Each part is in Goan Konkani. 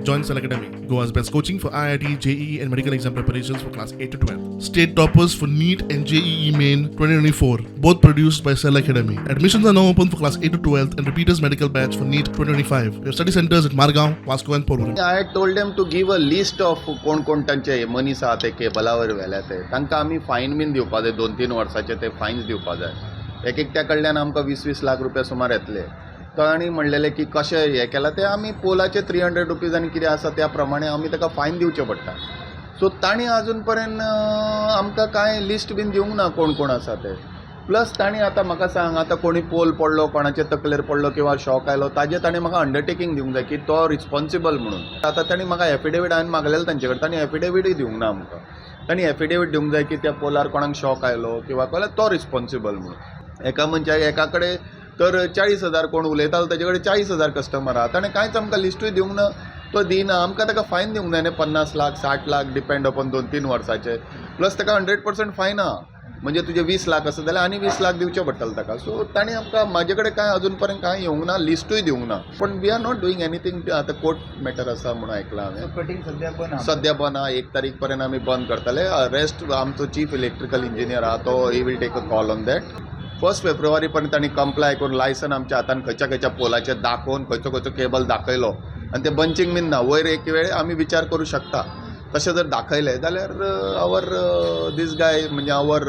Join Cell Academy, Goa's best coaching for IIT, JEE, and medical exam preparations for class 8 to 12. State toppers for NEET and JEE Main 2024, both produced by Cell Academy. Admissions are now open for class 8 to 12 and repeaters medical batch for NEET 2025. We have study centers at Margao, Vasco, and Porvorim. I told them to give a list of कोण कोण तांचे मनीस आहा ते केबलावर व्हेल्या ते. तांकां आमी फायन बीन दिवपा जाय, 2-3 वर्साचे ते फायन्स दिवपा जाय. एक एकट्या कडल्यान आमकां 20-20 लाख रुपया सुमार येतले. तांणी म्हणलेलें की कशें हें केलां तें, आमी पोलाचे 300 रुपीज आनी कितें आसा त्या प्रमाणे आमी ताका फायन दिवचें पडटा. सो तांणी अजून पर्यंत आमकां कांय लिस्ट बीन दिवंक ना कोण कोण आसा ते. प्लस तांणी आतां म्हाका सांग, आतां कोणी पोल पडलो, कोणाच्या तकलेर पडलो किंवा शॉक आयलो, ताजेर ताणें म्हाका अंडरटेकींग दिवंक जाय की तो रिस्पॉन्सिबल म्हणून. आतां तांणी म्हाका एफिडेवीट, हांवें मागलेलें तांचे कडेन, तांणी एफिडेविटूय दिवंक ना आमकां. तांणी एफिडेवीट दिवंक जाय की त्या पोलार कोणाक शॉक आयलो किंवा जाल्यार तो रिस्पॉन्सिबल म्हणून. एका मनशाक, एका कडेन तर 40,000, कोण उलयतालो ताजे कडेन 40,000 कस्टमर आहा. ताणें कांयच आमकां लिस्टूय दिवंक ना. तो दिना आमकां, ताका फायन दिवंक जाय न्ही, 50 लाख, 60 लाख, डिपेंड अपॉन 2-3 वर्साचे. प्लस ताका 100% फायन आहा, म्हणजे तुजे 20 लाख आसा जाल्यार आनी 20 लाख दिवचे पडटले ताका. सो तांणी आमकां, म्हाजे कडेन कांय अजून पर्यंत कांय येवंक ना, लिस्टूय दिवंक ना. पूण we are not doing anything. आतां कोर्ट मॅटर आसा म्हणून आयकलां हांवें. कटींग सध्या बंद आहा. सद्या बंद आहा. 1 तारीख पर्यंत आमी बंद करतले. रेस्ट आमचो चीफ इलेक्ट्रिकल इंजिनियर आहा, तो he will take a call on that. 1 फेब्रुवारी पर्यंत तांणी कंप्लाय करून लायसन आमच्या हातान खंयच्या खंयच्या पोलाचेर दाखोवन, खंयचो खंयचो केबल दाखयलो आनी ते बंचिंग बीन ना, वयर एक वेळ आमी विचार करूं शकता. तशें जर दाखयलें जाल्यार our these गाय, म्हणजे our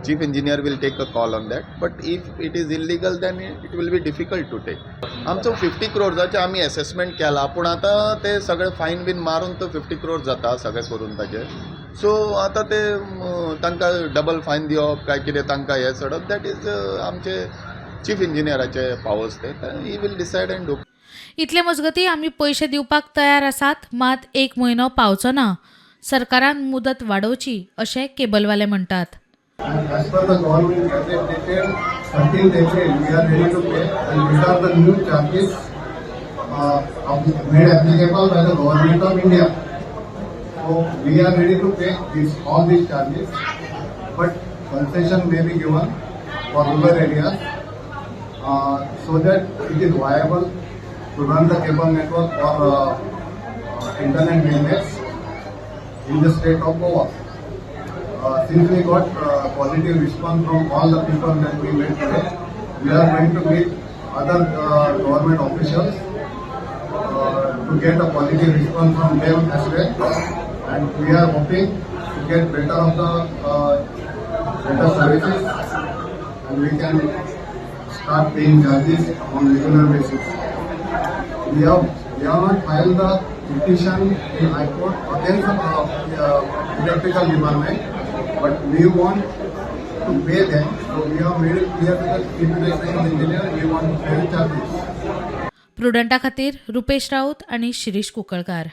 chief engineer will take a call on that, but if it is illegal, then it will be difficult to take. आमचो 50 क्रोर्साचे आमी एसेसमेंट केला, पूण आतां ते सगळे फायन बीन मारून तो 50 क्रोर्स जाता सगळें करून ताजें. सो आतां ते तांकां डबल फायन दिवप काय कितें तांकां हें चडप, that is आमचे चीफ इंजिनियराचे पावर्स ते, he will decide and do. इतले मजगतीं, आमी पयशे दिवपाक तयार आसात, मात एक म्हयनो पावचो ना, सरकारान मुदत वाडोवची अशें केबलवाले म्हणटात. And as per the government gazette dated 13th April, we are ready to pay, and these are the new charges made applicable by the government of India. So we are ready to pay all these charges, but concession may be given for rural areas so that it is viable to run the cable network for internet business in the state of Goa. Since we got positive response from all the people that we met today, we are going to meet other government officials to get a positive response from them as well. And we are hoping to get better services and we can start paying charges on regular basis. We have not filed the petition in High Court against the electrical department, but we want to pay them. So we have made it clear to the chief electrical engineer we want to pay the charges. प्रुडंटा खातीर रुपेश राऊत आनी शिरीष कुंकळकार.